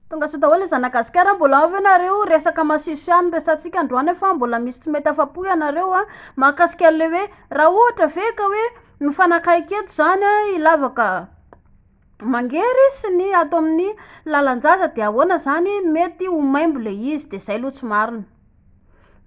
Tonga soa daholo ny zanagasikara, mbola ao ve nareo? Resaka masiso ihany no resahantsika androany fa mbola misy tsy mety afa-po ianareo a, mahakasika an'ilay hoe raha ohatra ve ka hoe mifanakaiky eto izany a i lavaka mangery sy ny ato amin'ny lalan-jaza dia ahoana izany mety ho maimbo ilay izy, dia izay aloha tsy marina.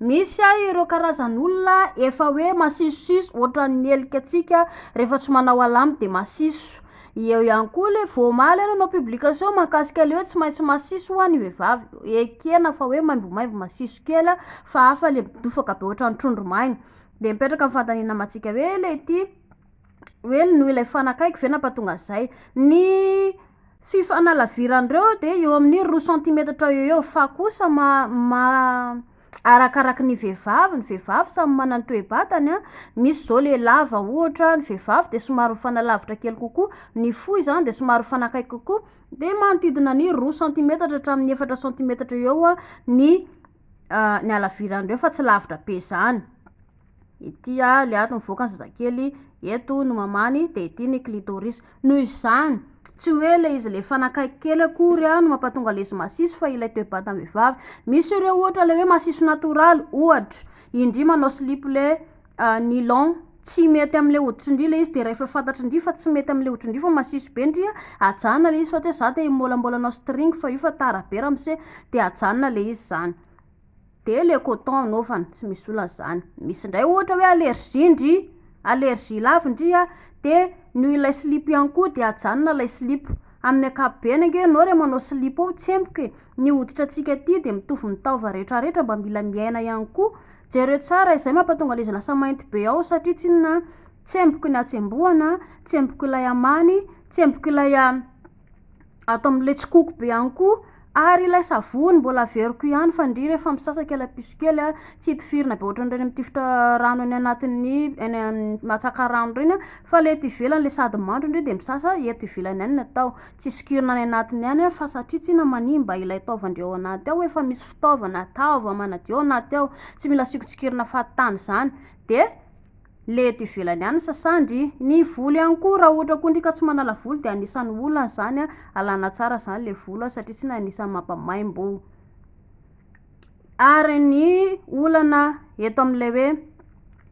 Misy ireo karazan'olona efa hoe masisosiso ohatran'ny helika antsika rehefa tsy manao alamo dia masiso. Eo ihany koa ilay vao omaly aho nanao publication mahakasika ilay hoe tsy maintsy masiso hoa ny vehivavy. Ekena fa hoe maimbomaimbo masiso kely fa hafa ilay midofaka be ohatran'ny trondro maina. Dia mipetraka ny fanontaniana amantsika hoe ilay ity hoe noho ilay fanakaiky ve nampatonga an'izay. Ny fifanalaviran'ireo dia eo amin'ny roa santimetatra eo eo fa kosa ma- ma- arakaraky ny vehivavy, ny vehivavy samy manana ny toe-batany a, misy zao le lava ohatra ny vehivavy de somary mifanalavitra kely kokoa, ny fohy zany de somary mifanakaiky kokoa, de manodidina ny roa santimetatra hatramin'ny efatra santimetatra eo eo ny ny halaviran'ireo fa tsy lavitra be zany. Ity a, le ato mivoaka ny zazakely, eto no mamany, de ity ny clitoris. Noho izany, tsy hoe le izy le fanakaiky kely akory a no mampatonga le izy masiso fa ilay toe-batan'ny vehivavy. Misy ireo ohatra le hoe masiso natoraly, ohatra, indry manao slip le nylon, tsy mety am'le hoditry ndry le izy de rehefa fantatry ndry fa tsy mety am'le hoditry ndry fa masiso be ndry a, ajanona le izy fa tsy hoe za te himôlamôla anao string fa io fa tara be ramose, de ajanona le izy zany. De le coton anaovana, tsy misy olana zany. Misy indray ohatra hoe allergie ndry, allergie lava ndry a, de noho ilay slip ihany koa de ajanona ilay slip. Amin'ny ankapobeny ange ianao raha manao slip ao tsemboka e, ny hoditra antsika aty de mitovy ny taova rehetrarehetra mba mila miaina ihany koa. Jereo tsara izay mampatonga ilay izy lasa mainty be ao satria tsinona tsemboky ny hatsembohana, tsemboky ilay amany, tsemboky ilay ato amin'ilay tsikoko be ihany koa ary ilay savony mbola averiko ihany fa ndry rehefa misasaka ilay piso kely a, tsy tifirina be ohatran'ireny mitifitra rano any anatin'ny any amin'ny matsaka rano ireny a, fa ilay eto ivelany ilay sady mandro ndry dia misasa eto ivelany ihany no atao, tsy sokirina any anatiny any a fa satria tsinona manimba ilay taovandreo ao anaty ao, efa misy fitaovana taova manadio ao anaty ao, tsy mila sokitsokirina fahatany izany dia le eto ivelany ihany sasandry. Ny volo ihany koa raha ohatra koa ndry ka tsy manala volo dia anisan'ny olana izany a, alana tsara izany le volo a satria tsinona anisan'ny mampamaimbo. Ary ny olana eto amin'ilay hoe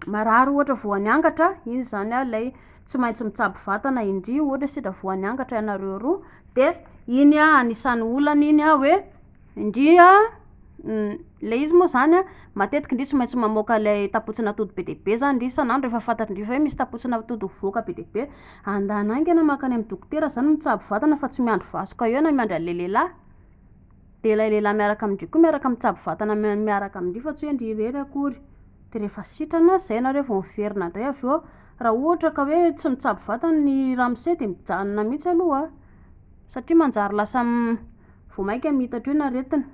marary ohatra voan'ny angatra, iny izany a ilay tsy maintsy mitsabo vatana indry ohatra hoe sendra voan'ny angatra ianareo roa dia iny a anisan'ny olana iny a hoe Ndry a, le izy moa zany a, matetika ndry tsy maintsy mamoaka ilay tapotsin'atody be dia be zany ndry isan'andro rehefa fantatry ndry fa hoe misy tapotsin'atody mivoaka be dia be. Andana haingana mankany amin'ny dokotera zany mitsabo vatana fa tsy miandry vasoka eo na miandry an'ilay lehilahy. Dia ilay lehilahy miaraka amindry koa miaraka mitsabo vatana miaraka amindry fa tsy hoe ndry irery akory. Dia rehefa sitrana izay nareo vao miverina indray avy eo. Raha ohatra ka hoe tsy mitsabo vatana ny ramose dia mijanona mihitsy aloha satria manjary lasa vao mainka miitatra eo ny aretina.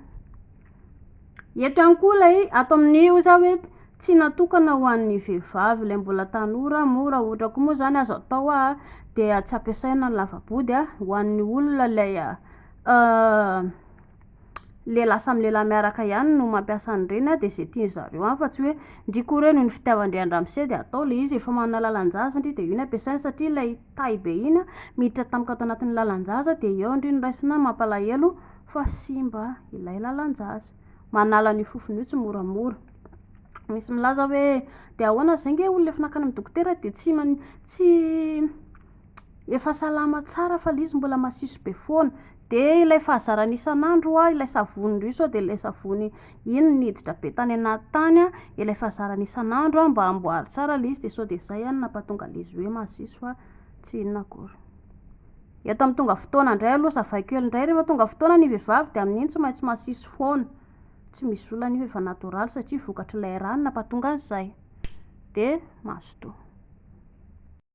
Eto ihany koa ilay ato amin'ny hoy za hoe tsy natokana ho an'ny vehivavy ilay mbola tanora moa raha ohatra koa moa zany azo atao a dia tsy ampiasaina ny lava-body a ho an'ny olona ilay le lasa amin'ny lehilahy miaraka ihany no mampiasa an'ireny a dia izay tian-dry zareo any fa tsy hoe ndry koa re noho ny fitiavan-dry an-dramose dia atao ilay izy efa manana lalan-jaza ndry dia io no ampiasaina satria ilay tay be iny a miditra tampoka ato anatin'ny lalan-jaza dia eo ndry no raisina mampalahelo fa simba ilay lalan-jaza. Manala an'io fofona io tsy moramora. Misy milaza hoe dia ahoana izay nge olona efa nankany amin'ny dokotera dia tsy man- tsy efa salama tsara fa ilay izy mbola masiso be foana. Dia ilay fahazarana isan'andro hoa ilay savony ry sao dia ilay savony iny niditra be tany anaty tany a, ilay fahazarana isan'andro a mba amboary tsara ilay izy dia sao dia izay ihany no nampatonga ilay izy hoe masiso fa tsy inona akory. Eto amin'ny tonga fotoana indray aloha savaiko kely indray, rehefa tonga fotoana ny vehivavy dia amin'iny tsy maintsy masiso foana, tsy misy olana io fa efa natoraly satria vokatr'ilay rano nampatonga an'izay. Dia mazotoa.